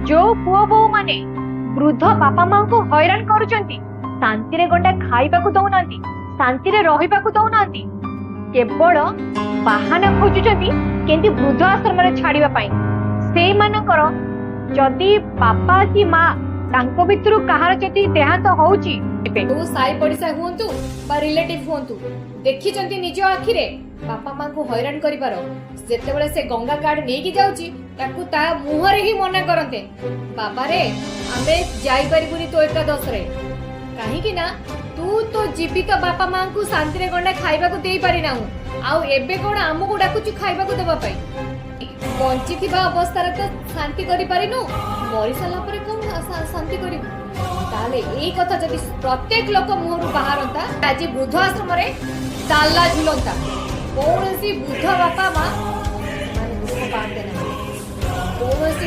ଯୋଉ ପୁଅ ବୋହୂ ମାନେ ବୃଦ୍ଧ ବାପା ମାଙ୍କୁ ହଇରାଣ କରୁଛନ୍ତି, ଶାନ୍ତିରେ ଗଣ୍ଡା ଖାଇବାକୁ ଦଉନାହାନ୍ତି, ଶାନ୍ତିରେ ରହିବାକୁ ଦଉନାହାନ୍ତି, କେବଳ ବାହାନା ଖୋଜୁଛନ୍ତି କେମିତି ବୃଦ୍ଧ ଆଶ୍ରମରେ ଛାଡିବା ପାଇଁ, ସେଇମାନଙ୍କର ଯଦି ବାପା କି ମା ତାଙ୍କ ଭିତରୁ କାହାର ଯଦି ଦେହାନ୍ତ ହଉଛି, ଯୋଉ ସାହି ପଡିଶା ହୁଅନ୍ତୁ ବା ରିଲେଟିଭ ହୁଅନ୍ତୁ, ଦେଖିଛନ୍ତି ନିଜ ଆଖିରେ ବାପା ମାଙ୍କୁ ହଇରାଣ କରିବାର, ଯେତେବେଳେ ସେ ଗଙ୍ଗା କାର୍ଡ ନେଇକି ଯାଉଛି, ତାକୁ ତା ମୁହଁରେ ହିଁ ମନା କରନ୍ତେ, "ବାବାରେ, ଆମେ ଯାଇପାରିବୁନି ତୋ ଏକାଦଶରେ। କାହିଁକି ନା ତୁ ତୋ ଜୀବିତ ବାପା ମାଙ୍କୁ ଶାନ୍ତିରେ ଗଣ୍ଡା ଖାଇବାକୁ ଦେଇପାରିନାହୁଁ, ଆଉ ଏବେ କଣ ଆମକୁ ଡାକୁଛୁ ଖାଇବାକୁ ଦେବା ପାଇଁ? ବଞ୍ଚିଥିବା ଅବସ୍ଥାରେ ତ ଶାନ୍ତି କରିପାରିନୁ, ମରିସାରିଲା ପରେ କଣ ଶାନ୍ତି କରିବୁ?" ତାହେଲେ ଏଇ କଥା ଯଦି ପ୍ରତ୍ୟେକ ଲୋକ ମୁହଁରୁ ବାହାରନ୍ତା, ଆଜି ବୃଦ୍ଧ ଆଶ୍ରମରେ ତାଲା ଝୁଲନ୍ତା। କୌଣସି ବୃଦ୍ଧ ବାପା ମା ସେମାନେ ଦୁଃଖ ପାଆନ୍ତେ ନାହିଁ। କୌଣସି